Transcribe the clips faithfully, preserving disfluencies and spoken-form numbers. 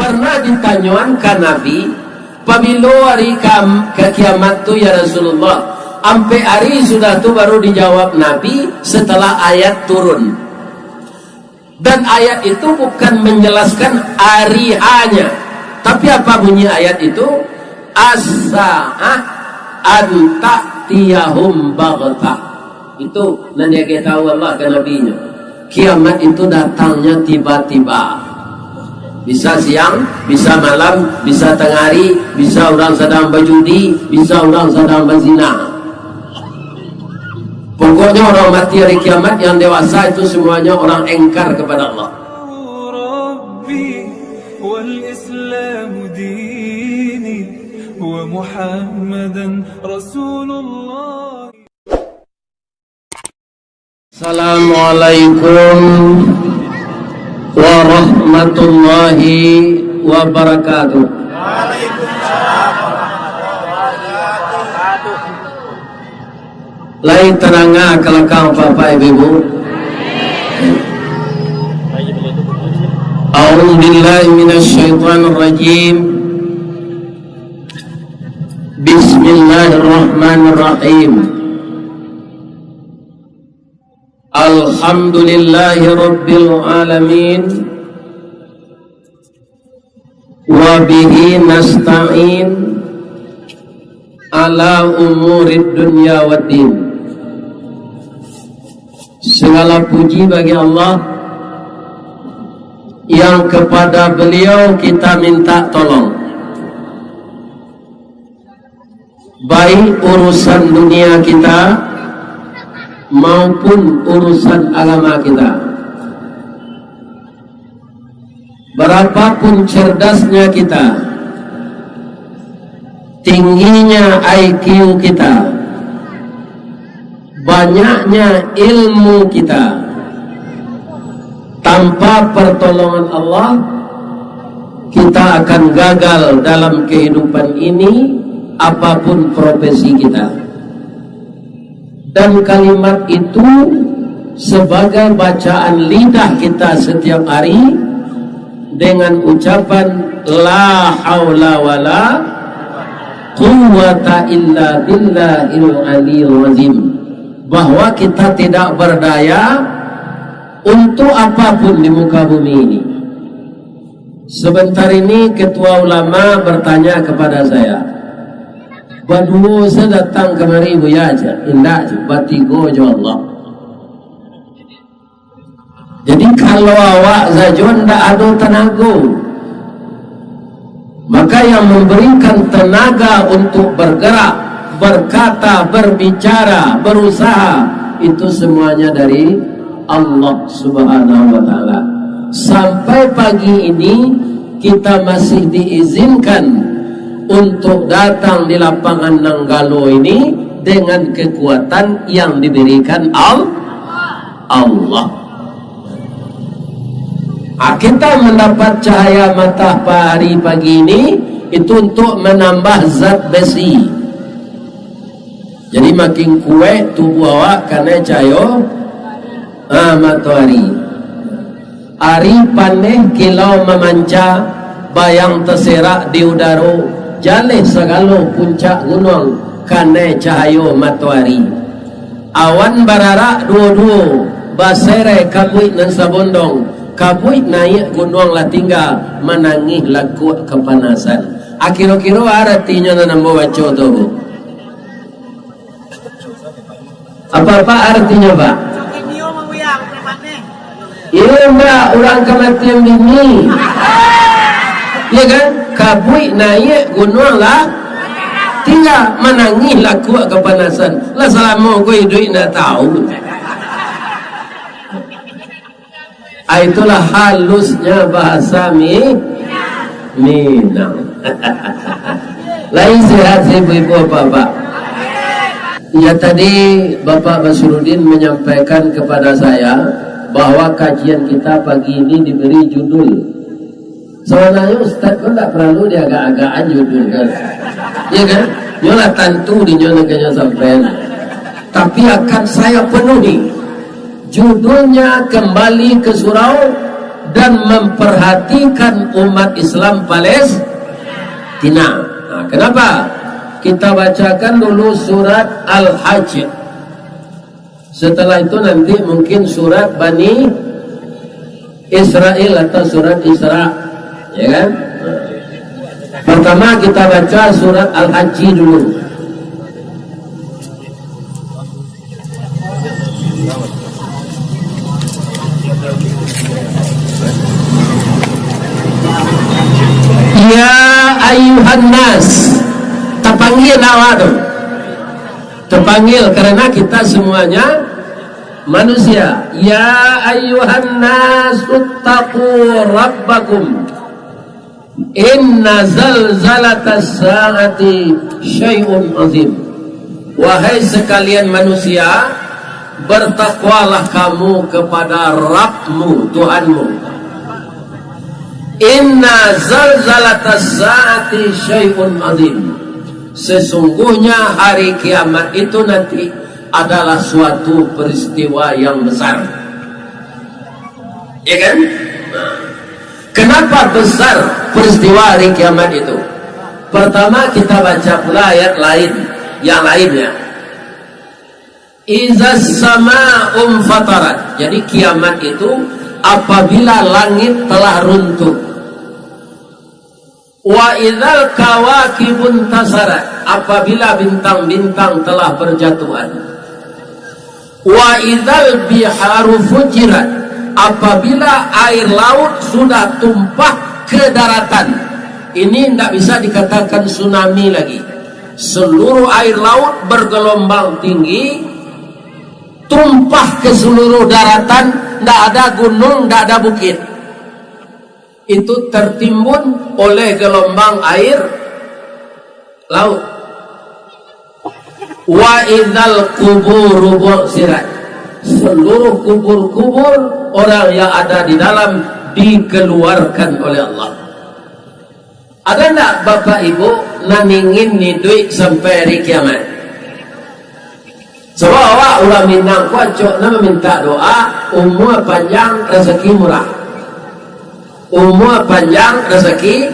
Pernah ditanyoan ka Nabi, "Pabilo ari kam-, ka kiamat tu, ya Rasulullah?" Ampek ari sudah tu baru dijawab Nabi setelah ayat turun. Dan ayat itu bukan menjelaskan ari hanya. Tapi apa bunyi ayat itu? "As-sa'ah an ta'tiyahum baghtah." Itu nan diagiah tahu Allah ka Nabi-Nyo. Kiamat itu datangnya tiba-tiba. Bisa siang, bisa malam, bisa tangah hari, bisa urang sadang bajudi, bisa urang sadang bazina. Pokoknya orang mati hari kiamat yang dewasa itu semuanya orang engkar kepada Allah. ربي والإسلام ديني ومحمدا رسول الله. Assalamualaikum warahmatullahi wabarakatuh. Lai tadanga ka lakang Bapak Ibu? A'udzubillahi minasyaitonirrajim. Bismillahirrahmanirrahim. Alhamdulillahi rabbil alamin. Wa bihi nasta'in ala umurid dunya waddin. Segala puji bagi Allah yang kepada Beliau kita minta tolong, baik urusan dunia kita maupun urusan agama kita. Berapapun cerdasnya kita, tingginya I Q kita, banyaknya ilmu kita, tanpa pertolongan Allah, kita akan gagal dalam kehidupan ini, apapun profesi kita. Dan kalimat itu sebagai bacaan lidah kita setiap hari dengan ucapan, "La haula wala quwwata illa billahil aliyil azim," bahwa kita tidak berdaya untuk apapun di muka bumi ini. Sebentar ini ketua ulama bertanya kepada saya, "Baduo se datang kamari, Buya?" Cek. "Indak, batigo jo Allah." Jadi, kalau awak sajo ndak ado tanago, maka yang memberikan tenaga untuk bergerak, berkata, berbicara, berusaha, itu semuanya dari Allah Subhanahu wa Ta'ala. Sampai pagi ini, kita masih diizinkan untuk datang di lapangan Nanggalo ini dengan kekuatan yang diberikan Al-, Allah. Ah, kita mendapat cahaya matahari pagi ini itu untuk menambah zat besi. Jadi, makin kuaik tubuh awak karena cahayo, ah, matahari. Ari paneh kilau mamanca, bayang taserak di udaro, jaleh sagalo puncak gunuang kanai cahayo matoari. Awan bararak duo-duo, baserai kabuik nan sabondong, kabuik naiak gunuang lah tingga, manangih lakuak kapanasan. Ah, kiro-kiro aratinyo nan ambo baco tu, Bu? Apa-apa artinya, Pak? Iyo, Mbak, urang kamatian bini. Iyo kan? Kabuik naiak gunuang lah tingga, manangih lakuak kapanasan. Lah salamo ko iduik ndak tahu. Ah, itulah halusnya bahasa Mi-, Minang. Lai sehat, ibu-ibu, bapak-bapak? Ya, tadi Bapak Basrudin menyampaikan kepada saya bahwa kajian kita pagi ini diberi judul. Sebenarnya Ustaz pun tak perlu diagak-agakan judul, kan? Ya, kan? Nyolah tantu di nyolah kanya sampai. Tapi akan saya penuhi. Judulnya Kembali ke Surau, dan memperhatikan umat Islam Palestina. Nah, kenapa? Kita bacakan dulu surat Al-Hajj. Setelah itu nanti mungkin surat Bani Israel atau surat Isra, ya kan? Pertama kita baca surat Al-Hajj dulu. Ya ayuhan nas, tapanggil awak tu. Tapanggil karena kita semuanya manusia. Ya ayuhan nas, taqu rabbakum. Inna zalzalatas sa'ati syai'un azim. Wahai sekalian manusia, bertakwalah kamu kepada Rabbmu, Tuhanmu. Inna zalzalatas sa'ati syai'un azim. Sesungguhnya hari kiamat itu nanti adalah suatu peristiwa yang besar. Ya kan? Kenapa besar peristiwa hari kiamat itu? Pertama, kita baca pula ayat lain, yang lainnya. Izas sama'un fatarat. Jadi kiamat itu apabila langit telah runtuh. Wa idzal kawakibun tasarat, apabila bintang-bintang telah berjatuhan. Wa idzal biharu fujirat, apabila air laut sudah tumpah ke daratan. Ini ndak bisa dikatakan tsunami lagi. Seluruh air laut bergelombang tinggi, tumpah ke seluruh daratan, ndak ada gunung, ndak ada bukit. Itu tertimbun oleh gelombang air laut. Wa idzal quburu bu'tsirat. Seluruh kubur-kubur orang yang ada di dalam dikeluarkan oleh Allah. Ada ndak Bapak Ibu nan ingin iduik sampai hari kiamat? Sabab awak urang Minang ko acok nan mamintak doa, umua panjang, rasaki murah. Umua panjang, rasaki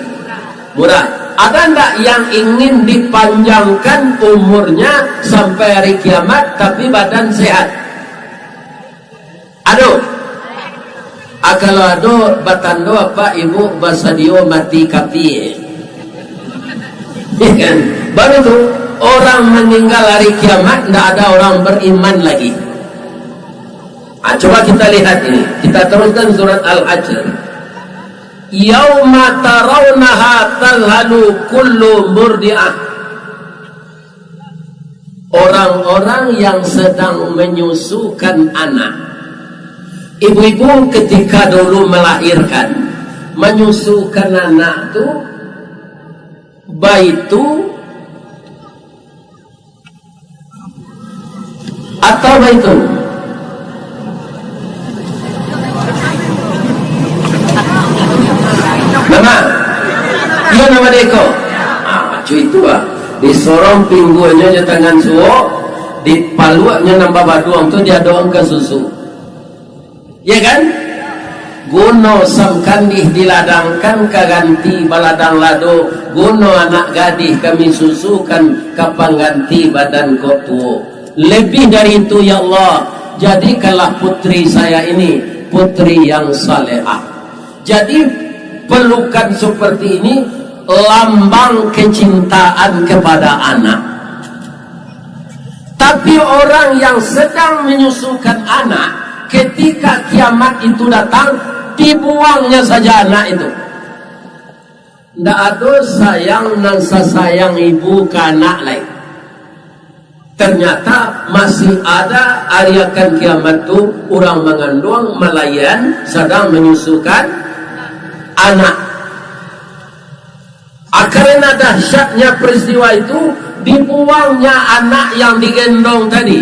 murah. Ada ndak yang ingin dipanjangkan umurnya sampai hari kiamat, tapi badan sehat? Ado? Ah, kalau ado, batando apak ibu basadio mati kapia. Ya kan? Baru tu, orang meninggal hari kiamat, ndak ada orang beriman lagi. Ah, coba kita lihat ini. Kita teruskan surat Al-Hajj. Yauma tarawnaha tadhalu kullu murdi'ah. Orang-orang yang sedang menyusukan anak. Ibu-ibu ketika dulu melahirkan, menyusukan anak tu, baitu atau baitu? Nama? Iyo, nama deko. Ah, cuy itu ah. Disorong pingguangnyo jo tangan suok, dipaluaknyo nan babaduang tu diadokan ka susu. Ya kan? Guno sam kandih diladangkan ka ganti baladang lado, guno anak gadih kami susukan ka pangganti badan kok tuo. Lebih dari itu, ya Allah, jadikanlah putri saya ini putri yang salehah. Jadi, pelukan seperti ini lambang kecintaan kepada anak. Tapi orang yang sedang menyusukan anak, ketika kiamat itu datang, dibuangnya saja anak itu. Ndak ado sayang nan sasayang ibu ka anak lai. Ternyata masih ada ari akan kiamat tu, urang manganduang, malayan, sadang manyusukan anak. Ah, karena dahsyatnya peristiwa itu, dibuangnya anak yang digendong tadi.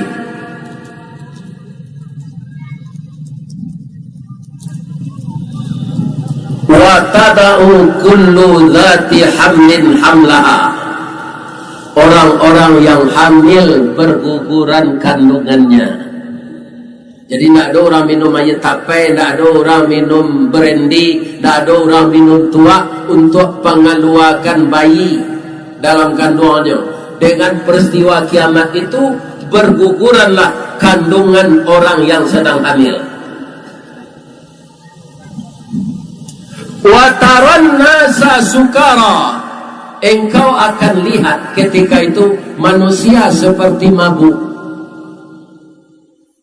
Wa tada'u kullu dzati hamlin hamlaha. Orang-orang yang hamil berguguran kandungannya. Jadi, ndak ado urang minum aia tapai, ndak ado urang minum brandy, ndak ado urang minum tuak untuak pangaluakan bayi dalam kanduangnyo. Dengan peristiwa kiamat itu, berguguranlah kandungan orang yang sedang hamil. Wa taran nasa sukara. Engkau akan lihat ketika itu manusia seperti mabuk.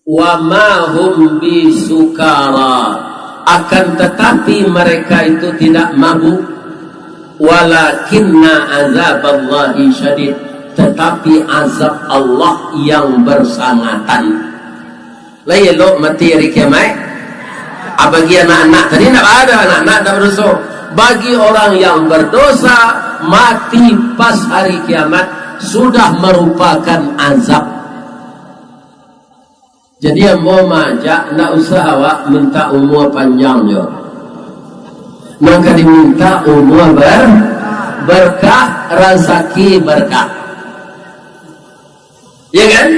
Wa ma hum bi sukara. Akan tetapi mereka itu tidak mabuk. Walakinna azaballahi syadid. Tetapi azab Allah yang bersangatan. Lai elok mati hari kiamaik? Ah, bagi anak-anak tadi ndak ada, anak-anak ndak berdosa. Bagi orang yang berdosa, mati pas hari kiamat sudah merupakan azab. Jadi, ambo maajak, ndak usah awak minta umua panjang jo. Nan ka diminta umua ber-, berkah, rasaki berkah. Ya kan?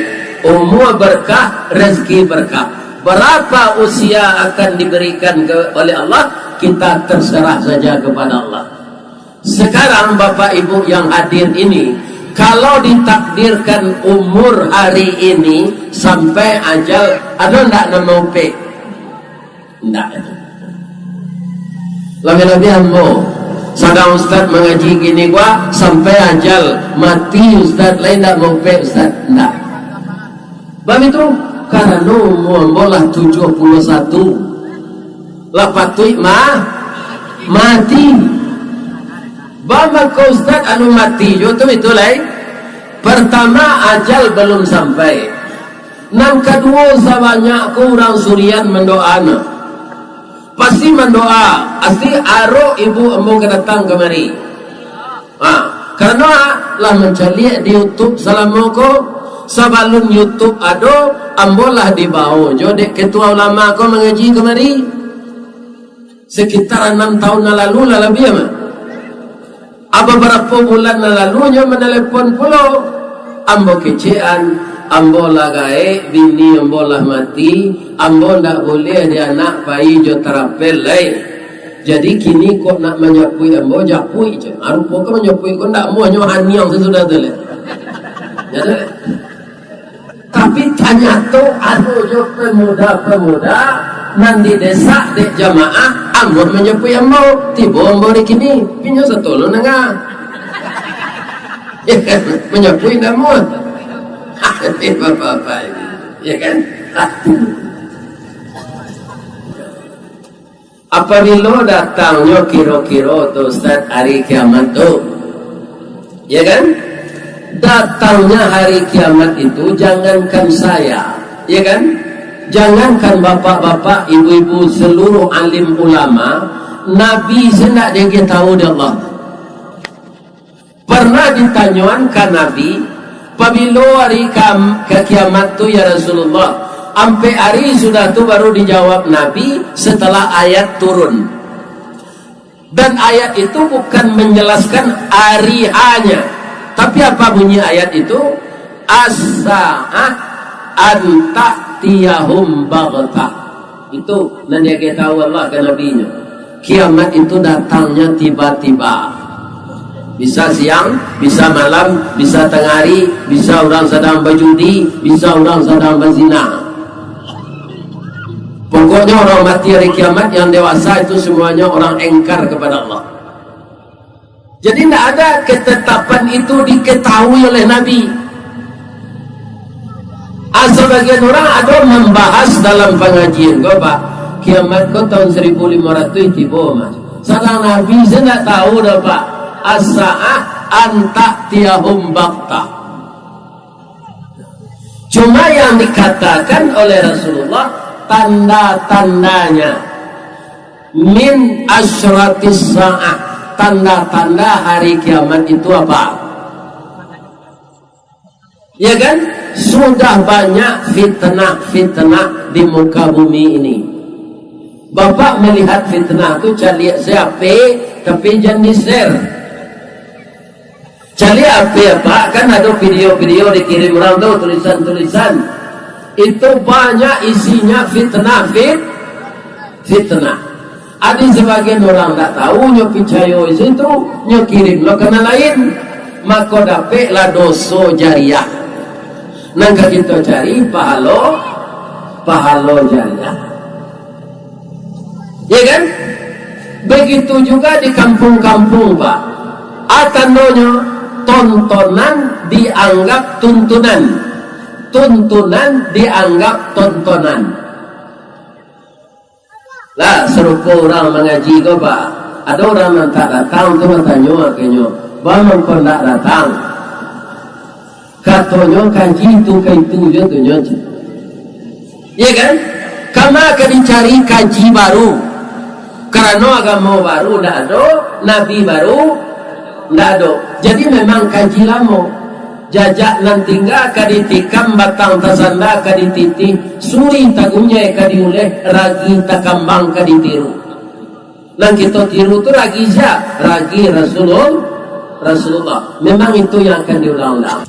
Umua berkah, rezeki berkah. Berapa usia akan diberikan ke, oleh Allah, kita terserah saja kepada Allah. Sekarang, Bapak Ibu yang hadir ini, kalau ditakdirkan umur hari ini sampai ajal, ada ndak nan maupek? Ndak. Labiah-labiah ambo, sadang ustaz mangaji kini, gua sampai ajal mati ustaz, lain ndak maupek ustaz, ndak. Bab itu, karano umua ambo lah tujuah puluah satu, lah patuik ma-, mati. Bab mako ustaz anu mati jo tu itu lai. Pertama, ajal belum sampai. Nan kaduo, sabanyak ko urang surian mandoa no. Pasti mandoa, pasti arok ibu ambo ka datang kamari. Ha, karano lah mancaliak di YouTube salamo ko, sabalun YouTube ado, ambo lah dibao jo dek ketua ulama ko mangaji kamari. Sekitar anam tahun nan lalu lah labiah mah. Ah, babarapo bulan nan lalu nyo manalepon pulo. Ambo kecekan, ambo lah gaek, bini ambo lah mati, ambo ndak buliah di anak pai jo tarapel lai. Jadi kini kok nak manjapuik ambo, japuik je. Ah, rupo ko manjapuik ko ndak muah nyo haniang sasudah tu lai. Ya tu lai. Tapi tanyato ado jo pemuda-pemuda nan didesak dek jamaah, anggur manjapuik ambo. Tibo ambo di kini, pinyo satolong nanga. Ya kan? Manjapuik ndak muah. Hati bapak-bapak ini. Ya kan? Hati. Apabilo datangnyo kiro-kiro tu, Ustaz, hari kiamat tu, ya kan? Datangnya hari kiamat itu, jangankan saya, ya kan? Jangankan bapak-bapak, ibu-ibu, seluruh alim ulama, Nabi sajo ndak diagiah tahu dek Allah. Pernah ditanyoan ka Nabi, "Pabilo ari kam-, ka kiamat tu, ya Rasulullah?" "Ampek ari sudah tu," baru dijawab Nabi, "setelah ayat turun." Dan ayat itu bukan menjelaskan ari hanya. Tapi apa bunyi ayat itu? "As-sa'ah an ta'tiyahum baghtah." Itu nan diagiah tahu Allah ka Nabi-Nyo. Kiamat itu datangnya tiba-tiba. Bisa siang, bisa malam, bisa tangah hari, bisa urang sadang bajudi, bisa urang sadang bazina. Pokoknya orang mati hari kiamat yang dewasa itu semuanya orang engkar kepada Allah. Jadi, ndak ada ketetapan itu diketahui oleh Nabi. Ah, sabagian urang ado mambahas dalam pangajian ko, Pak, kiamat ko tahun saribu limo ratuih tibo, Mas. Sadang Nabi sajo ndak tahu doh, Pak. "As-sa'ah an ta'tiyahum baghtah." Cuma yang dikatakan oleh Rasulullah, tanda-tandanya. Min asyratis sa'ah, tanda-tanda hari kiamat itu apa? Ya kan? Sudah banyak fitnah-fitnah di muka bumi ini. Bapak melihat fitnah tu, caliak se ape, tapi jan di-share. Caliak ape, Pak, kan ado video-video dikirim urang tu, tulisan-tulisan. Itu banyak isinya fitnah, fit-, fitnah. Ado sabagian urang ndak tahu, nyo picayo isi tu, nyo kirim lo ka nan lain, mako dapeklah doso jariah. Nan ka kito cari pahalo, pahalo jariah. Ya kan? Begitu juga di kampung-kampung, Pak. A tandonyo, tontonan dianggap tuntunan. Tuntunan dianggap tontonan. Lah, sarupo urang mangaji ko, Pak. Ado urang nan tak datang tu batanyo ka inyo, "Baa mangko ndak datang?" Katonyo, "Kaji tu ka itu jo tu nyo." Iya kan? Kama ka dicari kaji baru? Karano agamo baru ndak ado, nabi baru ndak ado. Jadi memang kaji lamo. Jajak nan tingga ka ditikam, batang tasanda ka dititih, suri tagunyai ka diuleh, ragi takambang ka ditiru. Nan kito tiru tu ragi sia? Ragi Rasulul-, Rasulullah. Memang itu yang akan diulang-ulang.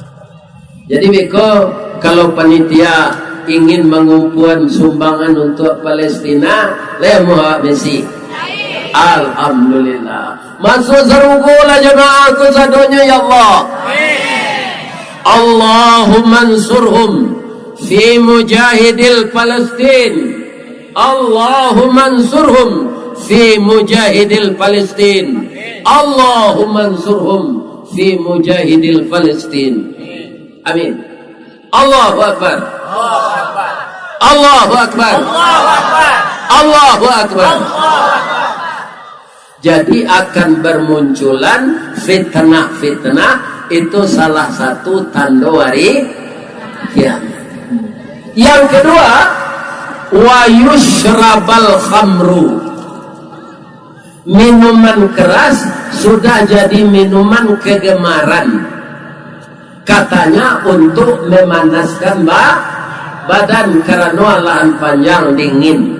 Jadi beko, kalau panitia ingin mangumpuan sumbangan untuak Palestina, lai amuah awak bisi? Alhamdulillah. Masuak sarugo lah jamaah ko sadonyo, ya Allah. Allahumma ansurhum fi mujahidil Palestin. Allahumma ansurhum fi mujahidil Palestin. Allahumma ansurhum fi mujahidil Palestin. Amin. Allahu Akbar. Allahu Akbar. Allahu Akbar. Jadi akan bermunculan fitnah-fitnah, itu salah satu tando hari kiamat. Yang kedua, wa yusyrabal khamru. Minuman keras sudah jadi minuman kegemaran. Katanya untuk memanaskan ba-, badan karano alahan panjang dingin.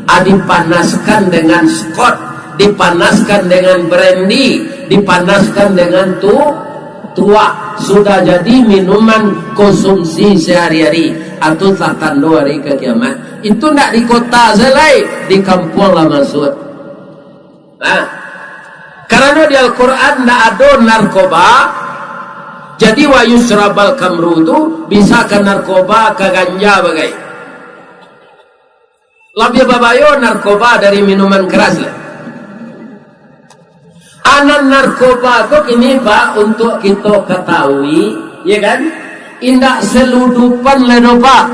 Ah, dipanaskan dengan scotch, dipanaskan dengan brandy, dipanaskan dengan tu-, tuak. Sudah jadi minuman konsumsi sehari-hari. Atau lah tando hari ka kiamat. Itu ndak di kota sajo lai, di kampuang lah masuak. Nah, karano di Al-Quran ndak ado narkoba, jadi wa yusyrabal khamru tu bisa ka narkoba, ka ganja bagai. Labiah babayo narkoba dari minuman keras lah. Anan narkoba tu kini, Pak, untuk kito katahui, ya kan? Indak seludupan lai doh, Pak.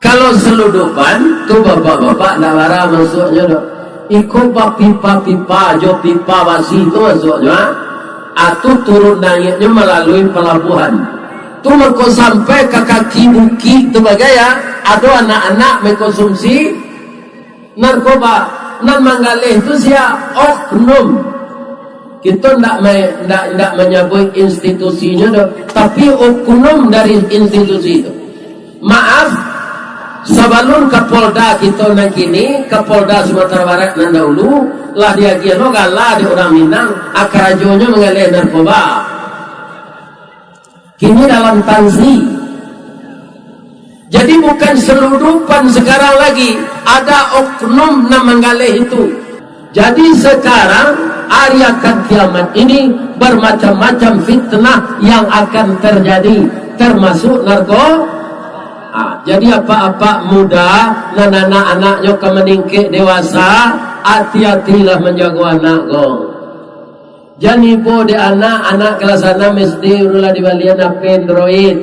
Kalau seludupan, tu bapak-bapak ndak bara masuaknyo doh. Iko bapipa-pipa jo pipa basi tu masuaknyo, ah. Ah, tu turun naiaknyo malalui palabuahan. Tu mako sampai ka kaki bukik tu bagai, ah. Ado anak-anak mangkonsumsi narkoba. Nan manggaleh tu sia? Oknum. Kito ndak ma-, ndak, ndak manyabuik institusinyo doh, tapi oknum dari institusi tu. Maaf, sabalun Kapolda kito nan kini, Kapolda Sumatera Barat nan dahulu, lah diagiah lo gala dek urang Minang, ah, karajonyo manggaleh narkoba. Kini dalam tansi. Jadi bukan seludupan sekarang lagi, ada oknum nan manggaleh itu. Jadi sekarang, hari akan kiamat ini, bermacam-macam fitnah yang akan terjadi, termasuk narko-, ah, jadi apak-apak muda, nan anak-anaknyo ka maningkek dewasa, ati-atilah manjago anak ko. Jan ibo dek anak, anak kelas anam S D, ulah dibalian H P Android.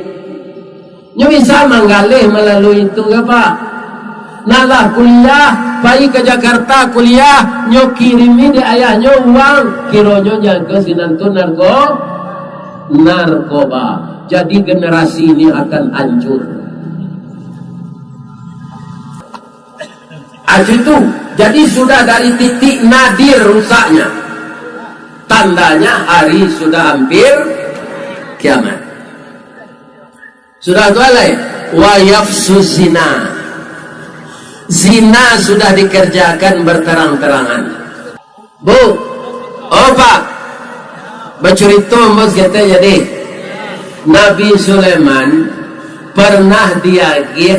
Nyo bisa manggaleh malalui itu, ka, Pak? Nah, lah kuliah, pai ka Jakarta kuliah, nyo kirimi dek ayahnyo uang, kironyo nyago sinan tu narko-, narkoba. Jadi generasi ini akan hancur. Ah, itu. Jadi sudah dari titik nadir rusaknya. Tandanya hari sudah hampir kiamat. Sudah tu alai, wa yafsu zina. Zina sudah dikerjakan berterang-terangan. Bu, oh Pak, bacurito ambo saketek jadi. Nabi Sulaiman Pernah diagiah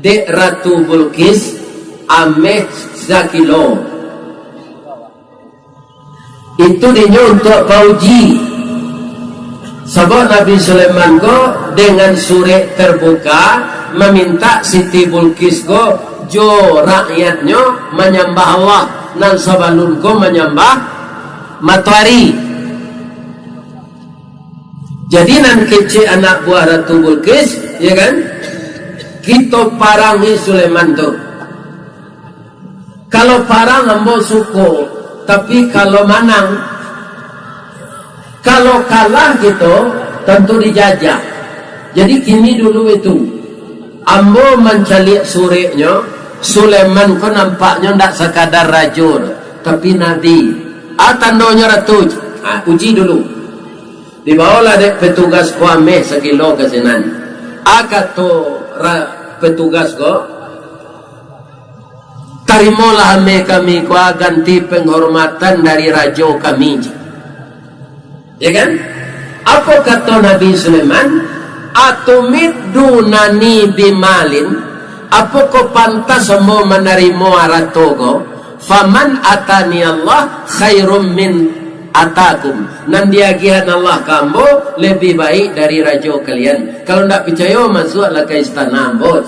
dek Ratu Bulqis ameh sakilo. Itu dinyo untuak pauji. Sabab Nabi Sulaiman ko dengan surek terbuka mamintak Siti Bulqis ko jo rakyatnyo manyambah Allah, nan sabalun ko manyambah matoari. Jadi nan kecek anak buah Ratu Bulqis, ya kan? Kito parangi Sulaiman tu. Kalau parang ambo suko, tapi kalau manang, kalau kalah kito, tantu dijajah. Jadi kini dulu itu, ambo mancaliak sureknyo, Sulaiman ko nampaknyo ndak sakadar rajo, tapi nabi. Ah, tandonyo Ratu, ah, uji dulu. Dibaolah dek petugas ko ameh sakilo ka sinan. Ah, kato ra-, petugas ko, "Tarimolah ameh kami ko, ah, ganti penghormatan dari rajo kami." Ya kan? Apo kato Nabi Sulaiman? "Atumiddunani bimalin, apo ko pantas ambo manarimo arato ko? Faman atani Allah khairum min atakum. Nan diagihan Allah ka ambo labiah baik dari rajo kalian. Kalau ndak picayo, masuaklah ka istana ambo."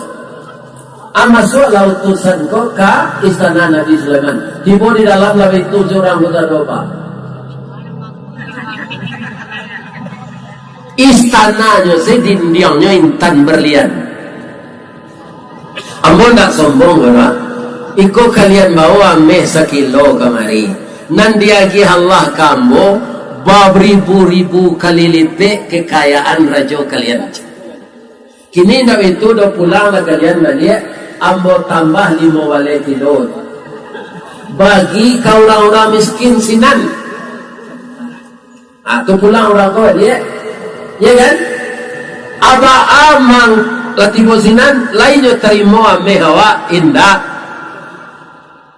Ah, masuaklah utusan ko ka istana Nabi Sulaiman. Tibo di dalam, lah itu surang buta doba. Istananyo se dindiangnyo intan berlian. Ambo ndak sombong, Pak. Iko kalian bawa ameh sakilo kamari. Nan diagiah Allah ka ambo, baribu-ribu kali lipek kekayaan rajo kalian. Kini indak itu doh, pulanglah kalian baliak, ambo tambah limo baleh kilo. Bagi ka urang-urang miskin sinan. Ah, tu pulang urang ko baliak. Ya kan? Abah amang lah tibo sinan, lai nyo tarimo ameh awak, indak.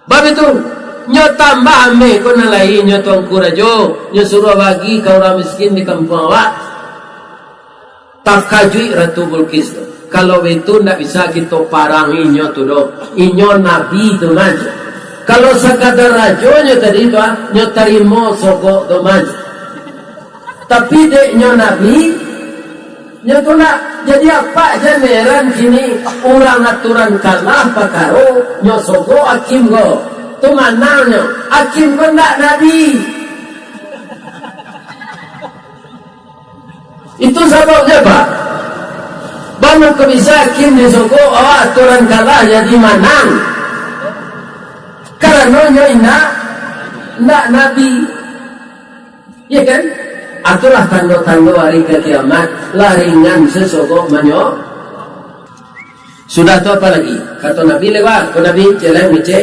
Bab itu, nyo tambah ameh ko nan lai nyo tuanku rajo, nyo suruah bagi ka urang miskin di kampuang awak. Takajuik Ratu Bulqis tu. Kalau baitu, ndak bisa kito parangi inyo tu doh. Inyo nabi tu mah. Kalau sakadar rajonyo tadi tu, ah, nyo tarimo sogok tu mah. Tapi dek nyo nabi, nyo tu ndak. Jadi apak jan heran kini urang aturan kalah pakaro, nyo sogok hakim ko. Tu manangnyo, hakim ko ndak nabi. Itu sababnyo, Pak. Baa mangko bisa hakim disogok, awak aturan kalah jadi manang. Karano nyo indak, indak nabi. Ya kan? Itulah tando-tando hari ka kiamat, lah ringan sesogok manyo. Sudah tu apa lagi? Kato Nabi lewat, ko Nabi jalan ngecek.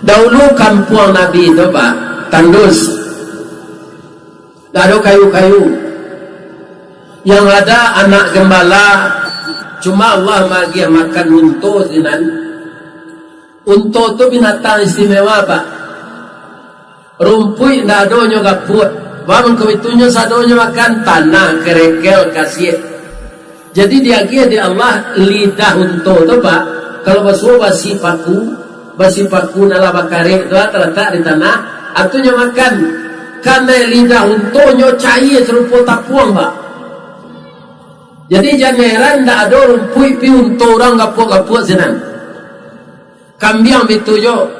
Dahulu kampuang Nabi tu, Pak, tandus. Ndak ado kayu-kayu. Yang ada anak gembala, cuma Allah maagiah makan unto sinan. Unto tu binatang istimewa, Pak. Rumpuik ndak ado nyo gapuak. Baa mangko itu nyo sadonyo makan tanah, kerekel, kasiak. Jadi diagiah dek Allah lidah unto tu, Pak. Kalau basuo basi paku, basi paku nan lah bakarek tu, ah, talatak di tanah, ah, tu nyo makan. Kanai lidah unto nyo caia sarupo tapuang, Pak. Jadi jan heran ndak ado rumpuik pi unto urang gapuak-gapuak sinan. Kambiang bitu jo.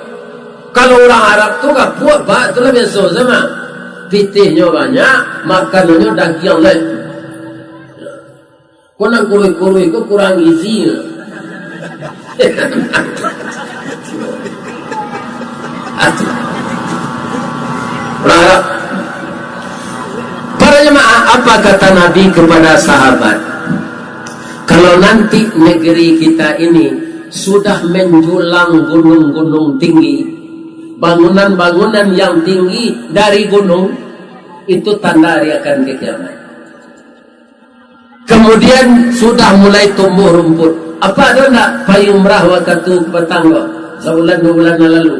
Kalau urang Arab tu gapuak, Pak, tu lah biaso sama. Pitihnyo banyak, makanannyo dagiang lai. Ko nan kuruih-kuruih ko kurang gizi. Atuh. Urang Arab. Para jemaah, apa kata Nabi kepada sahabat? Kalau nanti negeri kita ini sudah menjulang gunung-gunung tinggi, bangunan-bangunan yang tinggi dari gunung, itu tanda hari akan ke kiamat. Kemudian sudah mulai tumbuh rumput. Apa ado ndak pai umrah wakatu patang ko? Sabulan dua bulan nan lalu.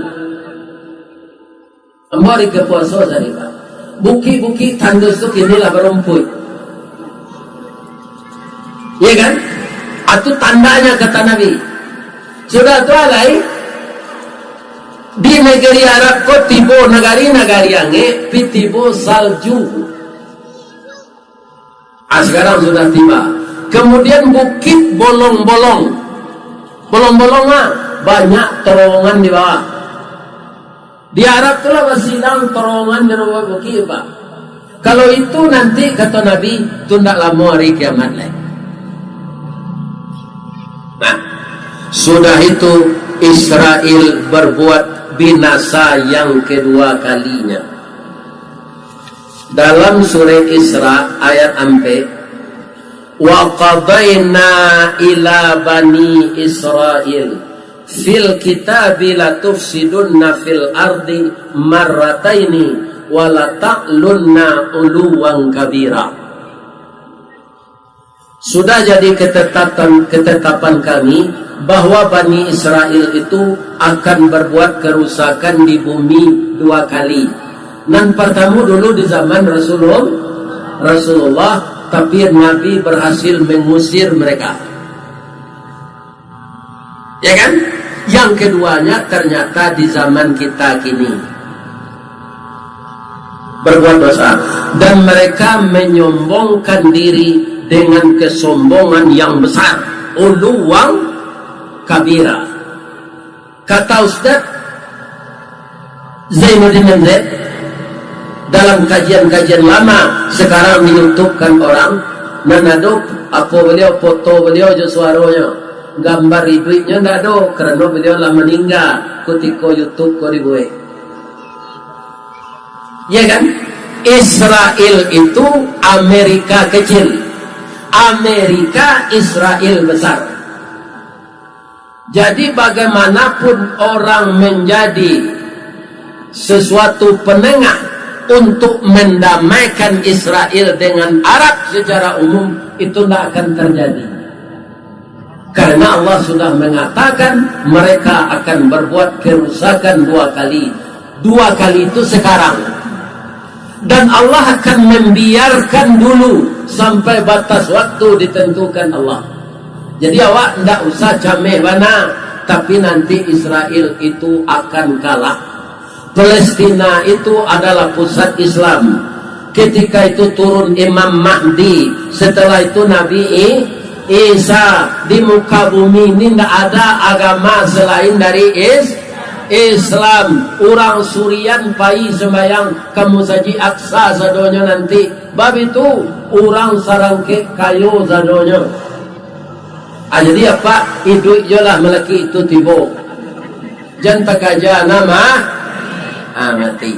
Ambo ari ka puaso tadi, Pak. Bukik-bukik tandus tu kini lah barumpuik. Iya kan? Atu tandanya kata Nabi. Sudah tu alai, di negeri Arab ko tibo nagari-nagari angek, pi tibo salju. Ah, sekarang sudah tiba. Kemudian bukit bolong-bolong. Bolong-bolong ah, banyak terowongan di bawah. Di Arab tu lah basilang terowongan di bawah bukit, Pak. Kalau itu nanti, kata Nabi, tu ndak lamo hari kiamat lai. Nah, sudah itu Israel berbuat binasa yang kedua kalinya. Dalam surah Isra ayat ampek, "Wa qadaina ila bani Israil fil kitabi latufsidunna fil ardi marrataini wa lata'lunna uluwan kabira." Sudah jadi ketetapan, ketetapan kami bahwa Bani Israel itu akan berbuat kerusakan di bumi dua kali. Nan pertama dulu di zaman Rasulullah, Rasulullah, tapi Nabi berhasil mengusir mereka. Ya kan? Yang keduanya ternyata di zaman kita kini berbuat dosa, dan mereka menyombongkan diri dengan kesombongan yang besar, uluwan kabira. Kata Ustaz Zainuddin M Z, dalam kajian-kajian lama, sekarang di YouTube kan orang, nan ado apo beliau, foto beliau jo suaronyo, gambar iduiknyo ndak ado, karano beliau lah maningga kutiko YouTube ko dibuek. Ya kan? Israel itu Amerika kecil. Amerika Israel besar. Jadi, bagaimanapun orang menjadi sesuatu penengah untuk mendamaikan Israel dengan Arab secara umum, itu tidak akan terjadi. Karena Allah sudah mengatakan mereka akan berbuat kerusakan dua kali. Dua kali itu sekarang. Dan Allah akan membiarkan dulu sampai batas waktu ditentukan Allah. Jadi, awak ndak usah cameh bana, tapi nanti Israel itu akan kalah. Palestina itu adalah pusat Islam. Ketika itu turun Imam Mahdi, setelah itu Nabi I-, Isa. Di muka bumi ini ndak ada agama selain dari Is-, Islam. Urang Surian pai sembayang ka Masajik Aqsa sadonyo nanti. Bab itu, urang Sarangkek kayo sadonyo. Ah, jadi apak iduik jo lah malaki itu tibo. Jan takaja nama, ah, mati.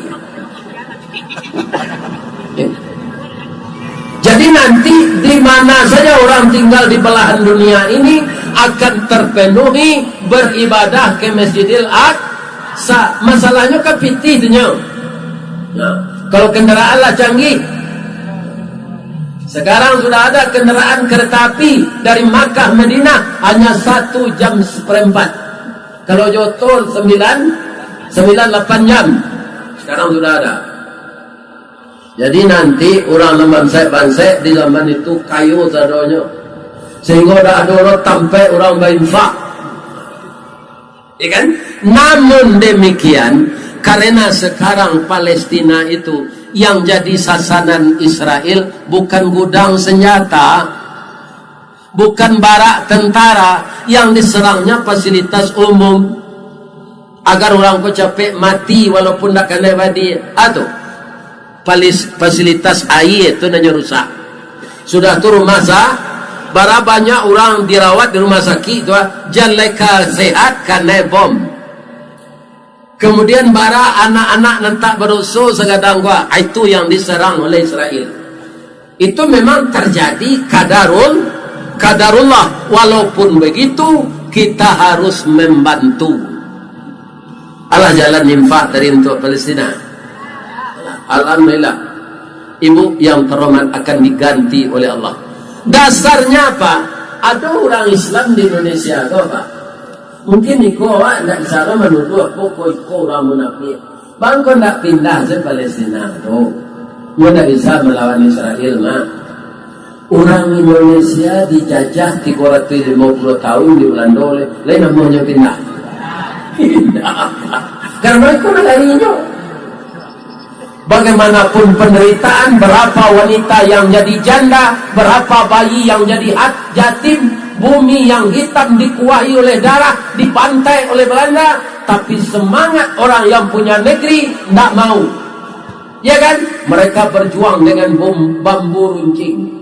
Jadi nanti di mana saja orang tinggal di belahan dunia ini akan terpenuhi beribadah ke Masjidil Aqsa. Masalahnya kan pitih tu nyo. Nah, kalau kendaraan lah canggih. Sekarang sudah ada kendaraan kereta api dari Makkah Madinah hanya satu jam seperempat. Kalau jo tol sembilan, sembilan lapan jam. Sekarang sudah ada. Jadi nanti urang nan bansaik-bansaik di zaman itu kayo sadonyo. Sehingga dak ado lo tampek urang bainfak. Ya kan? Namun demikian, karena sekarang Palestina itu yang jadi sasaran Israel bukan gudang senjata, bukan barak tentara, yang diserangnya fasilitas umum. Agar urang ko capek mati walaupun dak kanai badi. Ah, tu. Palis-, fasilitas aia tu nan nyo rusak. Sudah tu rumah sa-, bara banyak urang dirawat di rumah sakik tu, ah, jan lai ka sehat kanai bom. Kemudian bara anak-anak nan tak badoso sagadang ko, ah, itu yang diserang oleh Israel. Itu memang terjadi kadarul-, kadarullah. Walaupun begitu, kita harus membantu. Alah jalan infak tadi untuk Palestina. Alhamdulillah. Ibu yang terhormat akan diganti oleh Allah. Dasarnya apa? Ada orang Islam di Indonesia tu apa? Mungkin iko awak ndak bisa lah menuduh apa ko iko orang munafik. Bang, ko ndak pindah se Palestina tu. Nyo ndak bisa melawan Israel mah. Urang Indonesia dijajah tigo ratuih limo puluah tahun di Belando, lai, lai namonyo pindah. Pindah. Karena itu nagarinyo. Bagaimanapun penderitaan, berapa wanita yang jadi janda, berapa bayi yang jadi hat-, yatim, bumi yang hitam dikuahi oleh darah, dibantai oleh Belanda, tapi semangat orang yang punya negeri ndak mau. Ya kan? Mereka berjuang dengan bom-, bambu runcing.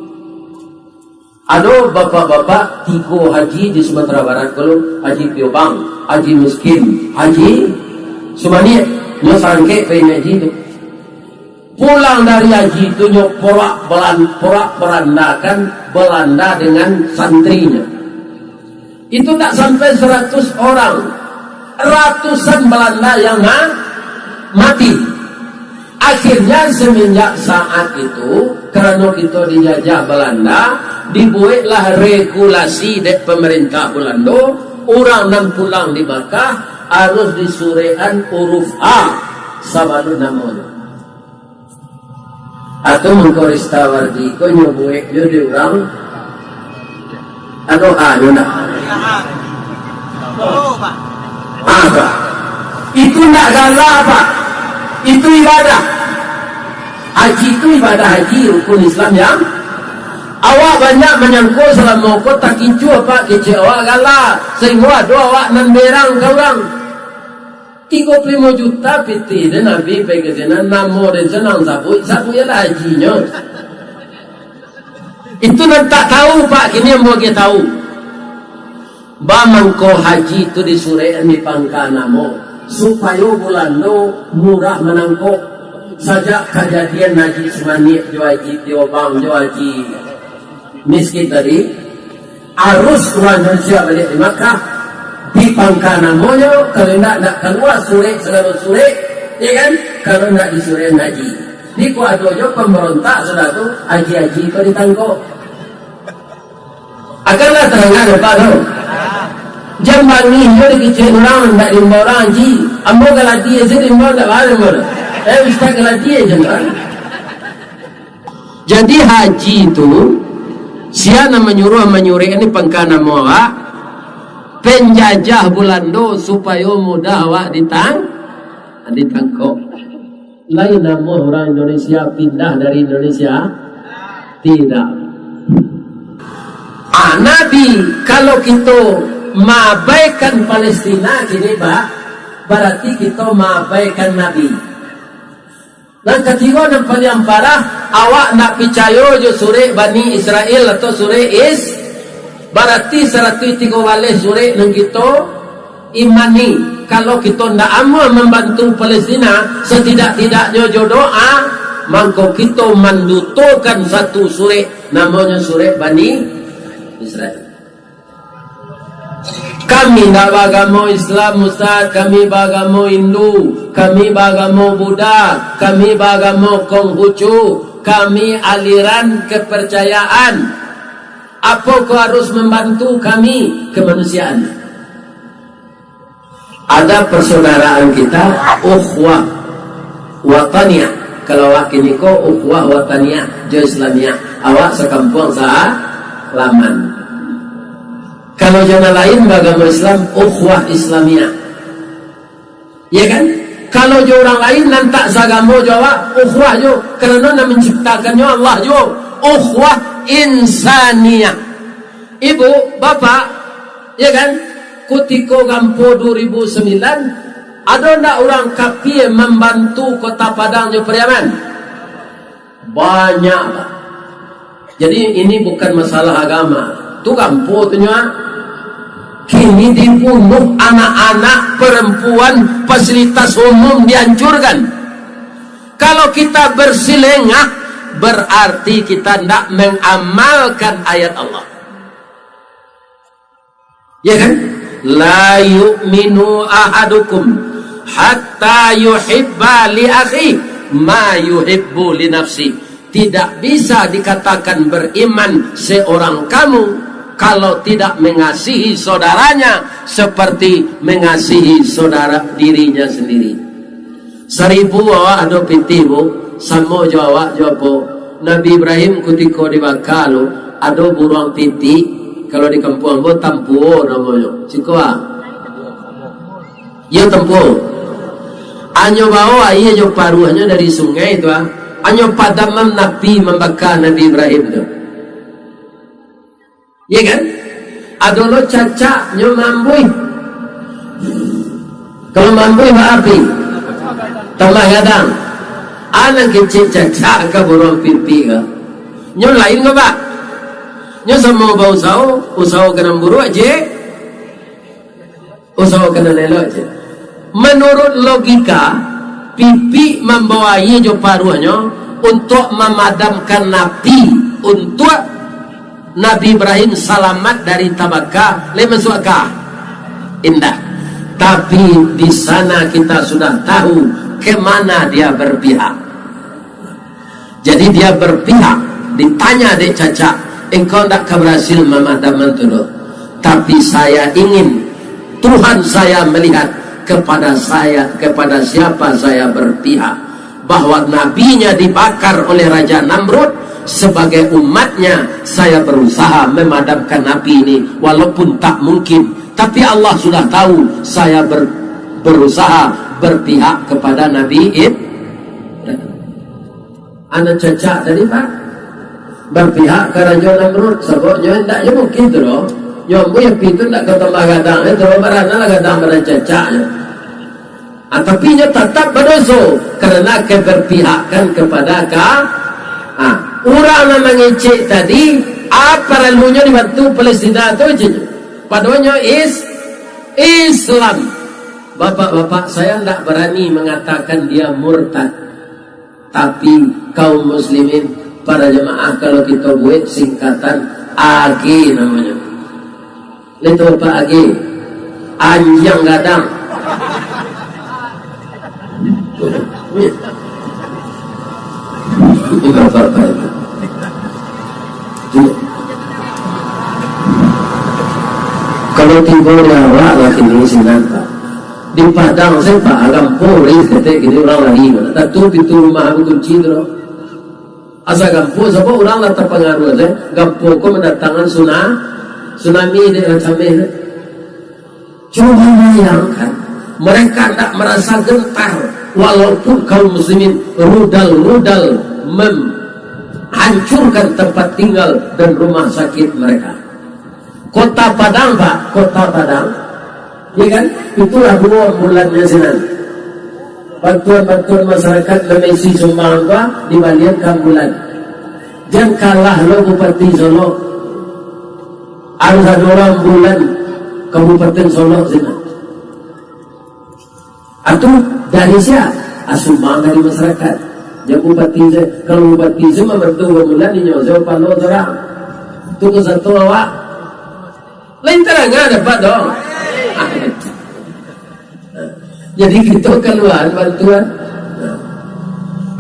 Ado bapak-bapak tigo haji di Sumatera Barat ko, Haji Piobang, Haji Miskin, Haji Sumaniak, nyo sarangkek pai haji tu. Pulang dari haji tu nyo porak belan-, porak berandakan Belanda dengan santrinya. Itu tak sampai seratus orang, ratusan Belanda yang ma-, mati. Akhirnya, semenjak saat itu, karano kito dijajah Belanda, dibueklah regulasi dek pemerintah Belando, urang nan pulang di Makkah harus disurekan huruf A sabalun namonyo. Atau mangko Ristawardi ko nyo buek jo di urang, ado A nyo ndak? A, Pak. Itu ndak gala, Pak. Itu ibadah. Haji itu ibadah haji, rukun Islam yang awak banyak manyangko salamo ko takicuah, Pak, kecek awak gala, sahinggo ado awak nan berang ka urang. Tigo puluah limo juta pitih den Nabi pai ka sinan, namo den sanang sabuik, sabuik lah hajinyo. Itu nan tak tahu, Pak, kini ambo agiah tahu. Ba mangko haji tu disurek di pangka namo, supayo Bulando murah manangkok. Sajak kajadian Haji Sumaniak jo Haji Tiobang jo Haji Miskin tadi, arus urang Indonesia baliak di Makkah, di pangka namonyo, kalau indak, indak kalua surek, sagalo surek, ya kan, kalau indak disurek haji. Di ko ado jo pambarontak sudah tu, haji-haji ko ditangkok. Akanlah tarangan, Pak, tu. Jan bangih jo dikecek urang, indak diimbau urang haji. Ambo galadi se diimbau, indak barang ambo tu. Eh, Ustaz galadi se urang. Jadi haji tu, sia nan manyuruah manyurek ni pangka namo awak, penjajah Bulando supayo mudah awak ditang-, ditangkok. Lain namuah urang Indonesia pindah dari Indonesia? Tidak. Ah, Nabi, kalau kito maabaikan Palestina kini, Pak, barati kito maabaikan Nabi. Nan katigo, nan paliang parah, awak ndak picayo jo surek Bani Israel atau surek Is-, barati saratuih tigo baleh surek nan kito imani. Kalau kito ndak amuah mambantu Palestina, satidak-tidaknyo jo doa, mangko kito mandutokan satu surek, namonyo surek Bani Israel. Kami ndak baagamo Islam, Ustaz. Kami baagamo Hindu. Kami baagamo Buddha. Kami baagamo Konghucu. Kami aliran kepercayaan. Apo ko harus mambantu kami kemanusiaan? Ada persaudaraan kita, ukhuwah wataniyah. Kalau awak kini ko, ukhuwah wataniyah jo Islamiyah. Awak sakampuang salaman. Kalau jo nan lain baagamo Islam, ukhuwah Islamiyah. Ya kan? Kalau jo urang lain nan tak saagamo jo awak, ukhuwah jo. Karano nan manciptakannyo Allah jo. Ukhuwah insaniyah. Ibu, bapak, ya kan? Kutiko gampo dua ribu sambilan, ado ndak urang kapie mambantu Kota Padang jo Pariaman? Banyak, Pak. Jadi, ini bukan masalah agama. Tu gampo tu nyo, ah. Kini dibunuh anak-anak, perempuan, fasilitas umum dihancurkan. Kalau kita bersilengah, berarti kita ndak mengamalkan ayat Allah. Ya kan? "La yu'minu ahadukum hatta yuhibba li akhi ma yuhibbu li nafsi." Tidak bisa dikatakan beriman seorang kamu kalau tidak mengasihi saudaranya seperti mengasihi saudara dirinya sendiri. Saribu awak ado pitih, Bu, samo jo awak jo apo? Nabi Ibrahim kutiko dibaka tu, Ado buruang pipik, kalau di kampuang ambo tampuo namonyo. Siko ah. Iyo tampuo. Anyo bao aia jo paruahnyo dari sungai tu ah. Anyo padamkan api mambaka Nabi Ibrahim tu. Iya kan? Ado lo cacaknyo mambuih. Kalau mambuih baapi, tambah gadang. Anak kecil cacak ka buruang pipik ka. Nyo lain ko, Pak. Nyo samo bausaho, usaho ka nan buruak, cik. Usaho ka nan elok, cik. Menurut logika, pipik mambawa aia jo paruahnyo untuk mamadamkan api, untuk Nabi Ibrahim salamat dari tabaka, lai masuak akal? Indak. Tapi di sana kita sudah tahu ke mana dia berpihak. Jadi dia berpihak, ditanya dek cacak, "Engkau ndak ka berhasil mamadamkan tu doh. Tapi saya ingin Tuhan saya melihat kepada saya, kepada siapa saya berpihak." Bahwa nabinya dibakar oleh Raja Namrud, sebagai umatnya, saya berusaha memadamkan api ini, walaupun tak mungkin. Tapi Allah sudah tahu, saya ber-, berusaha berpihak kepada Nabi Ibrahim. Anak cacak tadi, Pak, berpihak ka Raja Namrud, sabab nyo indak nyo mungkin tu doh. Nyo ambuih api tu indak ka tambah gadang, eh, tu barana lah gadang badan cacak nyo. Ah, tapi nyo tatap badoso, karena keberpihakan kepada ka, ah, urang nan mangecek tadi, apa paralunyo dibantu Palestina tu, cik? Padonyo is, Islam. Bapak-bapak, saya ndak berani mengatakan dia murtad. Tapi kaum muslimin, para jemaah, kalau kita buat singkatan, A G namanya. Itu apa A G? Anjiang gadang. Kalau tibo di awak lah kini sinan, Pak. Di Padang sajo, Pak, gampo lai saketek kini urang lari. Tantu pintu rumah bakunci tu. Asa gampo, sabab urang lah tapangaruah sajo. Gampo ko mandatangkan suna-, tsunami dek lah cameh tu. Cubo bayangkan, mereka ndak merasa gentar, walaupun kaum muslimin rudal-rudal mem-, hancurkan tempat tinggal dan rumah sakit mereka. Kota Padang, Pak, Kota Padang, ya kan? Itulah duo ambulannyo sinan. Bantuan-bantuan masyarakat nan baisi sumbangan tu, Pak, dibalian ka ambulan. Jan kalah lo Bupati Solok. Harus ado lo ambulan Kabupaten Solok sinan. Atu dari sia? Ah, sumbang dari masyarakat. Jan bupati sajo. Kalau bupati sajo mambantu babulan, inyo sajo palo surang. Tu ko sato awak. Lain tarang dapat dong. Jadi kito kaluaan bantuan.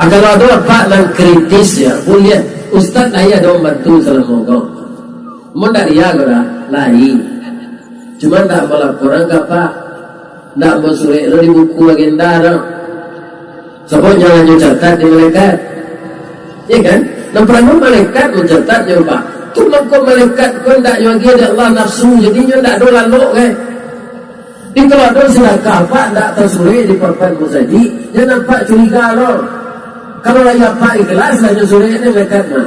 Ah, kalau ado apak nan kritis, ya, buliah. Ustaz lai ado mambantu salamo ko. Mun dari ya ko dah, lai. Cuma ndak ambo laporan ka apak. Ndak ambo surek lo di buku agenda tu. Sabab nyo lah nyo catat di malaikat. Iya kan? Nan paralu malaikat mancatat nyo, Pak. Tu mangko malaikat ko ndak nyo agiah dek Allah nafsu, jadi nyo ndak ado lalok, kan? Jadi kalau ado sadakah apak ndak tasurek di papan musajik, jan apak curiga lo. Kalau lai apak ikhlas, lah nyo surek ni malaikat mah.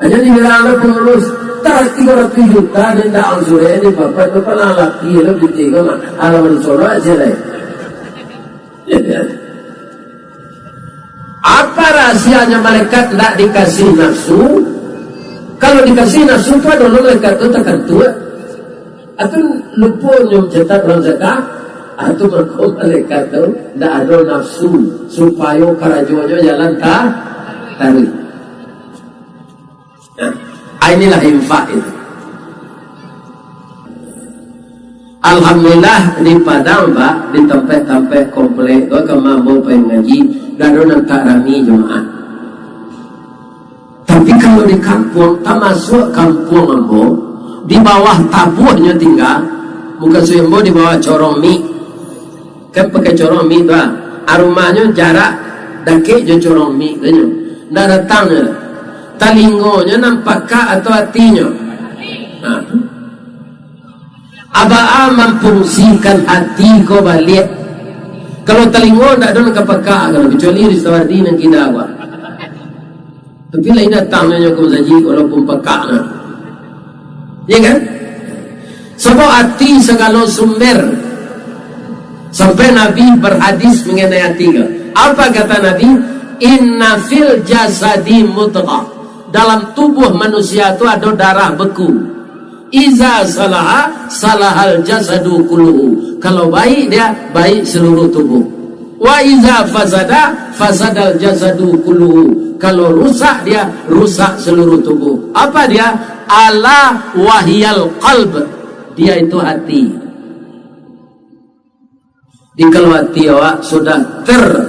Hanya dibilang lo pengurus, tak tigo ratuih juta dia ndak ang surek di papan tu, pernah laki lo pitih ko mah, halaman Solok aja lai. Apa rahasianya malaikat ndak dikasih nafsu? Kalau dikasih nafsu tu, ado lo malaikat tu takantut. Atau lupo nyo mencetak dalam zakat, atau mangko malaikat tu ndak ado nafsu, supayo karajonyo jalan ta-, taruih. Nah, inilah infak itu. Alhamdulillah, di Padang, Pak, di tampek-tampek komplek tu, kama ambo pai ngaji, dak ado nan tak rami jamaah. Tapi kalau di kampuang, tamasuak kampuang ambo, di bawah tabuahnyo tingga, muko suik ambo di bawah corong mik. Kan pakai corong mik tu ah. Ah, rumahnyo jarak dakek jo corong mik tu nyo. Ndak datang nyo. Talingonyo nan pakak atau atinyo? Nah. Abaa mamfungsikan ati ko baliak? Kalau talingo ndak ado nan ka pakak, kalau kecuali Ristawardi nan kida awak. Tapi lain datang nyo ka masajik walaupun pakak nah. Ya kan? Sabab ati sagalo sumber. Sampai Nabi berhadis mengenai ati ko. Apa kata Nabi? "Inna fil jasadi mudghah." Dalam tubuh manusia tu ado darah beku. "Iza salaha, salahal jasadu kulluhu." Kalau baik dia, baik seluruh tubuh. "Wa iza fasada, fasadal jasadu kulluhu." Kalau rusak dia, rusak seluruh tubuh. Apa dia? "Ala wahiyal qalb." Dia itu hati. Jikalau ati awak sudah terpatri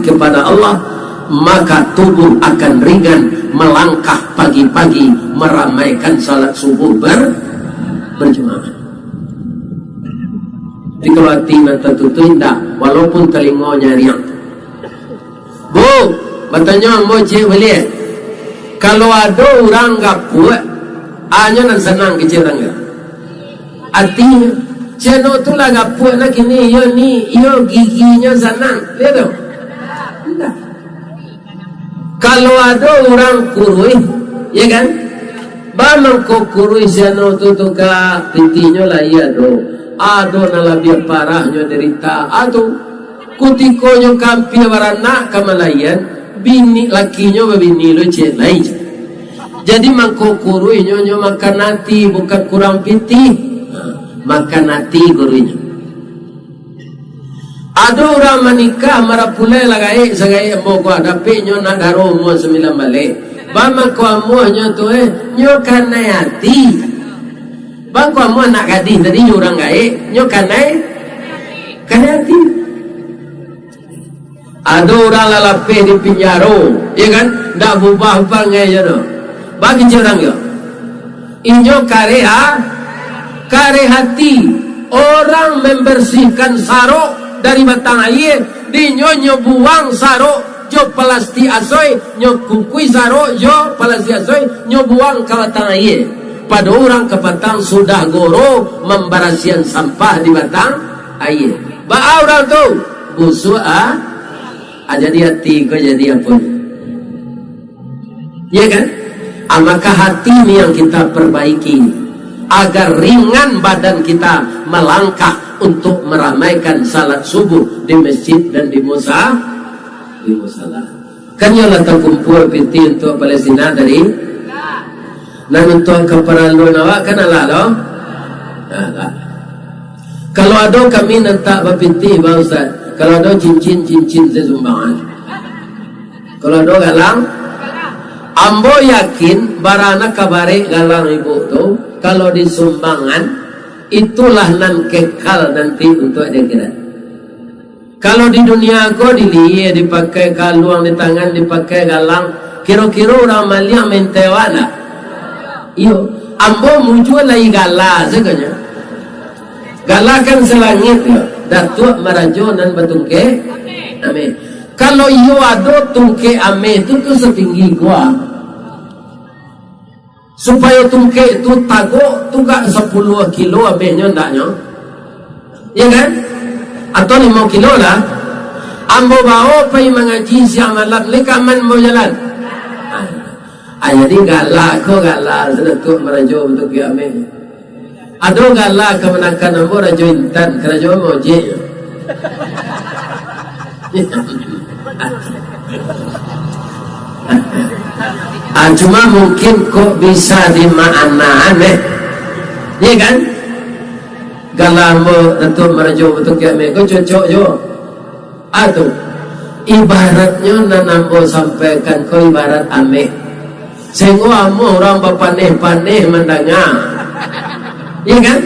kepada Allah, maka tubuh akan ringan melangkah pagi-pagi meramaikan salat subuh ber-, berjamaah. Jikalau ati nan tatutuik, indak, walaupun talingo nyariang. Bu, batanyo ambo ciek baliak. Kalau ado urang gapuak, anyo nan sanang kecek urang ko? Atinyo. Ceno tu lah gapuak lah kini, iyo ni, iyo giginyo sanang. Iyo tu? Indak. Kalau ado urang kuruih, ya kan? Ba mangko kuruih siano tu, tu ka pitihnyo lah, iyo ado. Ado nan labiah parahnyo derita. Ah, tu. Kutiko nyo ka ampia baranak ka malaian, bini lakinyo babini lo ciek lai. Jadi mangko kuruihnyo, nyo makan ati, bukan kurang pitih. Makan ati kuruihnyo. Ado urang manikah marapulai lah gaek sagaek ambo ko, dapek nyo nak daro umua sambilan baleh. Ba mangko amuahnyo tu, eh, nyo kanai ati. Ba mangko amuah anak gadih tadi, nyo urang gaek, nyo kanai, kanai ati. Ado urang lah lapeh di pinjaro, ya kan? Ndak bubah pangai je tu. Ba kecek urang ko? Inyo kareh ha-, kareh ati. Orang membersihkan sarok dari batang aia, dinyo nyo buang sarok jo palastik asoi, nyo kukui sarok jo palastik asoi, nyo buang ka batang aia. Pado urang kapatang sudah goro mambarasihan sampah di batang aia. Baa urang tu? Busuak, ah? Ah, jadi ati ko jadi apo? Ya kan? Ah, maka hati ni yang kita perbaiki agar ringan badan kita melangkah untuk meramaikan salat subuh di masjid dan di musa-, di musala. Kan iyo lah takumpua pitih untuak Palestina tadi. Nan untuak kaparaluan awak kan alah lo? Alah. Kalau ado kami nan tak bapitih, ba Ustaz. Kalau ado cincin, cincin se sumbangan. Kalau ado galang, ambo yakin bara nan ka barek galang ibu tu, kalau disumbangan, itulah nan kekal nanti untuak di akhirat. Kalau di dunia ko, dilihia dipakai, kaluang di tangan dipakai galang, kiro-kiro urang maliang maintai awak ndak? Iyo, ambo mujua lai gala sajo nyo. Gala kan salangik yo, Datuak Marajo nan batungkek ameh. Kalau iyo ado tungkek ameh tu, tu satinggi gua. Supayo tungkek tu tagok, tugak sapuluah kilo abehnyo ndaknyo? Ya kan? Atau limo kilo lah. Ambo bawo pai mangaji siang malam, ni kaman ambo jalan. Ah, jadi gala ko gala, sudah tu marajo untuk kiameh. Ado gala kamanakan ambo Rajo Intan, karajo ambo ojek. Ah, cuma mungkin kok bisa dimaknaan, eh. Iya kan? Gala ambo Datuak Marajo Batukiak Ameh ko cocok jo. Ah, tu. Ibaratnyo nan ambo sampaikan ko ibarat ameh. Sehinggo amuah urang bapaneh-paneh mandanga. Iya kan?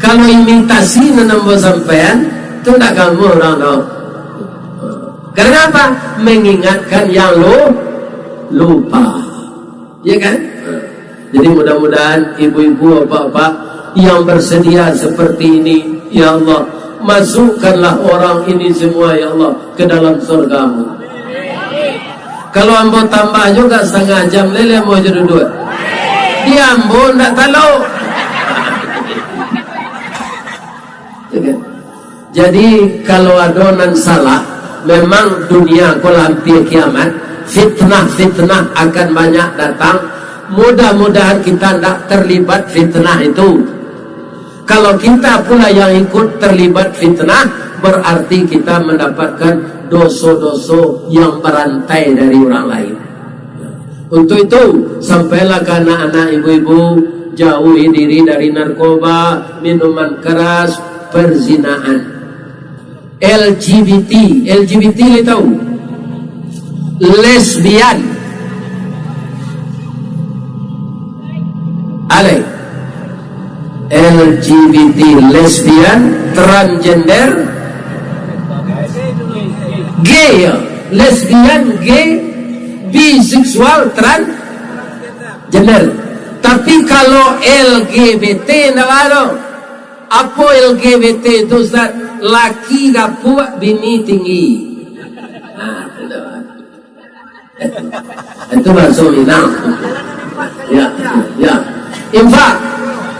Kalau imitasi nan ambo sampaian, tu ndak ka amuah urang doh. Karena apa? Mengingatkan yang lu-, lupa. Iya kan? Jadi mudah-mudahan ibu-ibu, bapak-bapak yang bersedia seperti ini, ya Allah, masukkanlah orang ini semua, ya Allah, ke dalam surga-Mu. Kalau ambo tambah juo satangah jam, lele ambo jo duduak. Di ambo ndak talok. Jadi, kalau ado nan salah, memang dunia ko lah ampia kiamat, fitnah-fitnah akan banyak datang. Mudah-mudahan kita ndak terlibat fitnah itu. Kalau kita pula yang ikut terlibat fitnah, berarti kita mendapatkan doso-doso yang berantai dari orang lain. Untuk itu, sampailah ka anak-anak, ibu-ibu, jauhi diri dari narkoba, minuman keras, perzinaan. L G B T, L G B T lai tahu? Lesbian. Alai. L G B T, lesbian, transgender, gay, ya. Lesbian, gay, biseksual, transgender. Tapi kalau L G B T, ndak ado. Apo L G B T tu, Ustaz? Laki gapuak, bini tinggi. Nah, itu. Itu bahaso Minang. Ya, ya. Infak.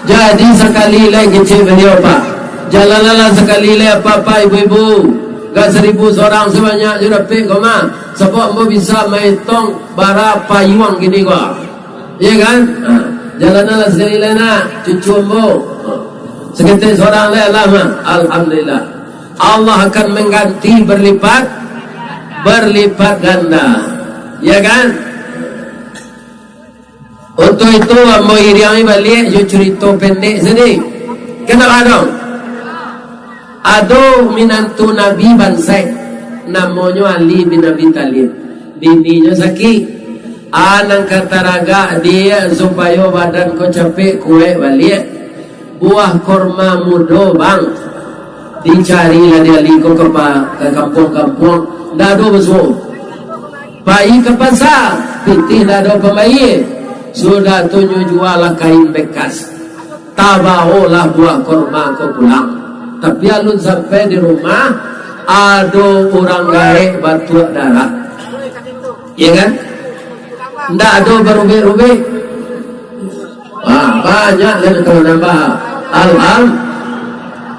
Jadi sakali lai kecek baliau, Pak. Jalanlah sakali lai, apak-apak, ibu-ibu. Gak saribu surang sabanyak jo dapek ko mah. Sabab ambo bisa maetong bara payuang kini ko. Iya kan? Ha. Jalanlah sakali lai nak, cucu ambo. Ha. Saketek surang lai lah mah. Alhamdulillah. Allah akan mengganti berlipat, berlipat ganda. Ya kan? Untuk itu, ambo iriangi baliak jo curito pendek sini. Kenapa dong? Ado minantu Nabi bansaik, namonyo Ali bin Abi Thalib. Bininyo sakik. A nan ka taragak diak supayo badan ko capek kuaik baliak. Buah korma mudo, Bang. Dicarilah di Ali ko ka pa-, ka kampuang-kampuang, ndak ado basuo. Pai ka pasa, pitih ndak ado pambayie. Sudah tu nyo jualah kain bekas. Tabaolah buah korma ko pulang. Tapi alun sampai di rumah, ado urang gaek batuak darah. Iya kan? Ndak ado barubek-rubek. Wah, banyak lah kalau nambah. Alham-,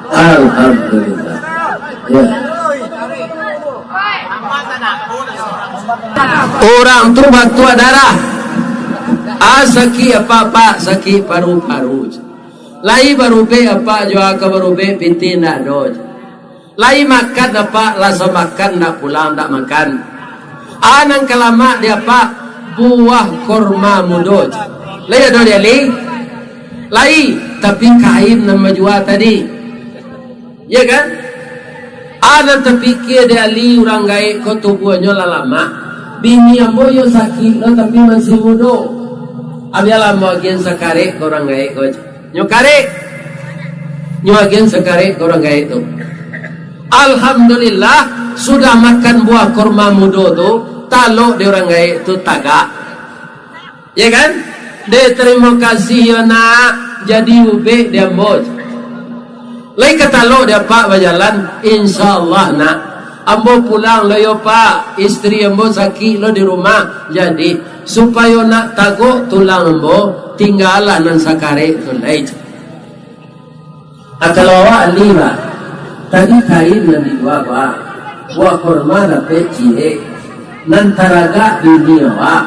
Alhamdulillah. Ya. Urang tu batuak darah. A sakik apak-apak, sakik paru-paru. Lai barubek apak jo a ka barubek, pitih ndak ado. Lai makan apak, lah samakan ndak pulang, ndak makan. A nan ka lamak di apak, buah korma mudo. Lai ado di Ali? Lai, tapi kain nan bajua tadi. Ya kan? A nan tapikia di Ali, urang gaek ko tubuahnyo lah lamak. Bini ambo yo sakik lo, tapi masih mudo. Abialah ambo agian sakarek ka urang gaek ko. Nyo karek. Nyo agian sakarek ka urang gaek tu. Alhamdulillah, sudah makan buah korma mudo tu, talok di urang gaek tu tagak. Ya kan? Dek, tarimo kasih yo nak, jadi ubek di ambo. Lai ka talok di apak bajalan, insya Allah nak. Ambo pulang lo yo, Pak, istri ambo sakik lo di rumah. Jadi, supayo nak tagok tulang ambo, tinggalah nan sakarek tu lai. Ah, kalau awak Ali, Pak, tadi kain nan dijua, Pak, buah korma dapek ciek, nan taragak bini awak,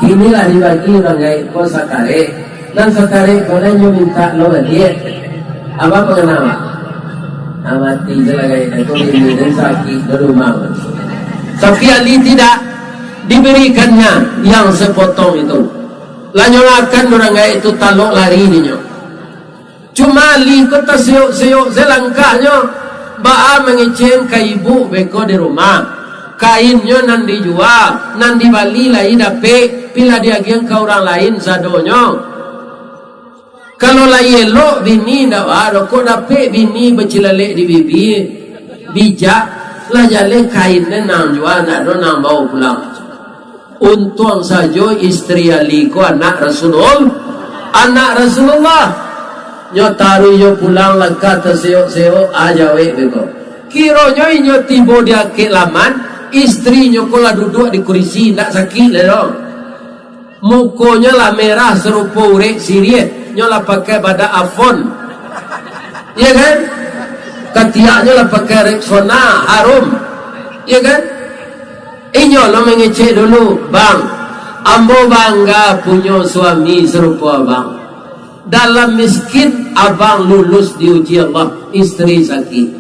kini lah dibagi urang gaek ko sakarek, nan sakarek ko lai nyo mintak lo baliak. Apak pangana, Pak? Ah, mati se lah gaek ko, bini den sakik di rumah. Tapi Ali tidak, diberikannya yang sepotong itu. Lah nyo makan urang gaek tu, talok lari dinyo. Cuma Ali ko taseyok-seyok se langkahnyo, baa mangecek ka ibuk beko di rumah. Kainnyo nan dijua, nan dibali lai dapek, pi lah diagiah ka urang lain sadonyo. Kalau lai elok bini, ndak baa doh, kok dapek bini bacilalek di bibia, bijak, lah jaleh kainnyo nan jua, ndak ado nan bao pulang. Untuang sajo istri Ali ko anak Rasulul-, anak Rasulullah. Nyo taruih nyo pulang, langkah taseyok-seyok, ah, jawek beko. Kironyo inyo tibo di akek laman, Istrinyo ko lah duduak di kurisi, ndak sakik lai doh. Mukonyo lah merah sarupo urek siriah, nyo lah pakai badak Avon. Iya kan? Katiaknyo lah pakai Rexona, harum. Iya kan? Inyo lo mangecek dulu, "Bang, ambo bangga punyo suami sarupo abang. Dalam miskin, abang lulus diuji Allah, istri sakik."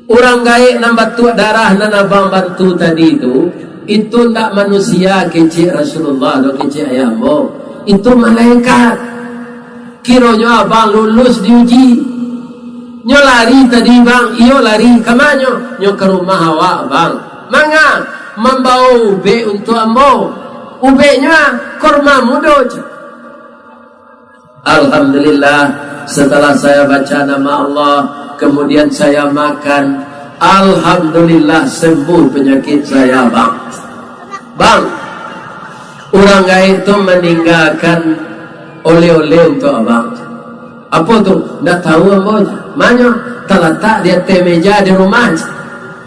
Urang gaek nan batuak darah nan abang bantu tadi tu, itu ndak manusia kecek Rasulullah doh, kecek ayah ambo. Itu malaikat. Kironyo abang lulus diuji. Nyo lari tadi, bang. Iyo, lari. Ka manyo? Nyo ka rumah awak, bang. Manga? Mambawa ubek untuak ambo. Ubeknyo, ah, korma mudo, cek. Alhamdulillah, setelah saya baca nama Allah, kemudian saya makan, alhamdulillah, sembuh penyakit saya, bang. Bang, urang gaek tu maninggakan oleh-oleh untuak abang. Apo tu? Ndak tahu ambo. Manyo? Talatak di ateh meja di rumah.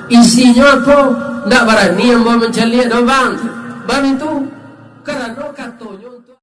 Isinyo apo? Ndak barani ambo mancaliak doh, bang. Bang itu, karano katonyo untuak